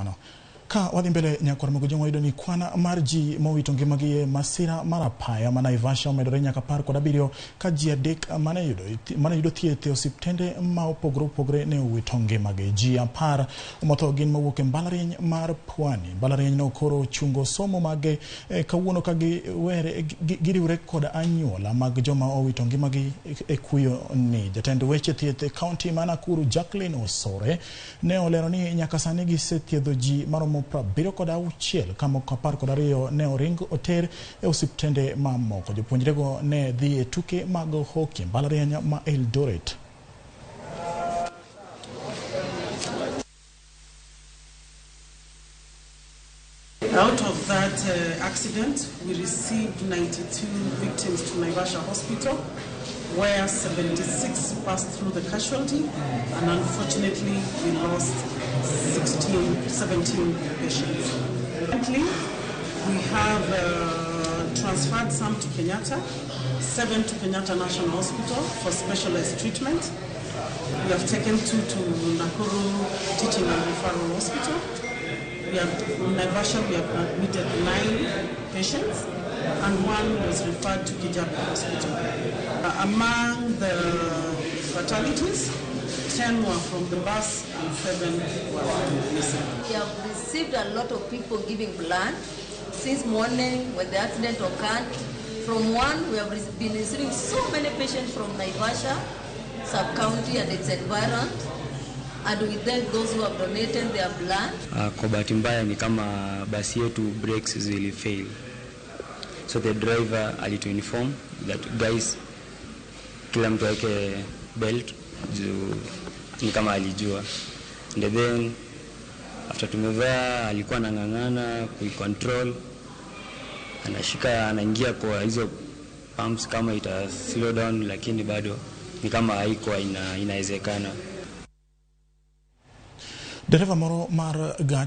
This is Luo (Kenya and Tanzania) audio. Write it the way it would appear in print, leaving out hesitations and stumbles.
Erokamano. Ka wadhi mbele nyakwar Mogo wayudo ni kwan mar ji mowito ngimagi e masira mar apaya ma Naivasha omedore nyaka 17 ka ji 3 mane yudo thieth e osiptende ma opogore opogore ne owito ngimagi. Ji 10 motho gin mawuok e mbalariany mar Pwani. Mbalariany no koro chungo somo mage kawuono ka giriwre kod anyuola mag joma owito ngimagi e kuyo ni. Jatend weche thieth e kaunti ma Nakuru, Jacqueline Osore, ne olero ni nyaka sani gisethiedho ji maromo 76 ka moko 12 ne oring oter e osiptende mamoko. Jopuonjrego ne dhi e tuke mag hockey e mbalariany ma Eldoret. Out of that accident, we received 92 victims to Naivasha Hospital, where 76 passed through the casualty, and unfortunately, we lost 16, 17 patients. Currently, we have transferred some to Kenyatta, 7 to Kenyatta National Hospital for specialized treatment. We have taken 2 to Nakuru Teaching and Referral Hospital. We have, in Naivasha, we have admitted 9 patients, and 1 was referred to Kijabe Hospital. Among the fatalities, 10 were from the bus and 7 were from Nissan. We have received a lot of people giving blood since morning when the accident occurred. From 1, we have been receiving so many patients from Naivasha sub-county and its environment. And we thank those who have donated their blood. Kwa bahati mbaya ni kama basi yetu brakes zili fail. So the driver alitu inform that guys, kila mtu aweke belt juu ni kama alijua. And then after tumevaa alikuwa anang'ang'ana kuicontrol, anashika anaingia kwa hizo pumps kama ita slow down, lakini bado ni kama haikuwa inawezekana. Dereva moro mar gach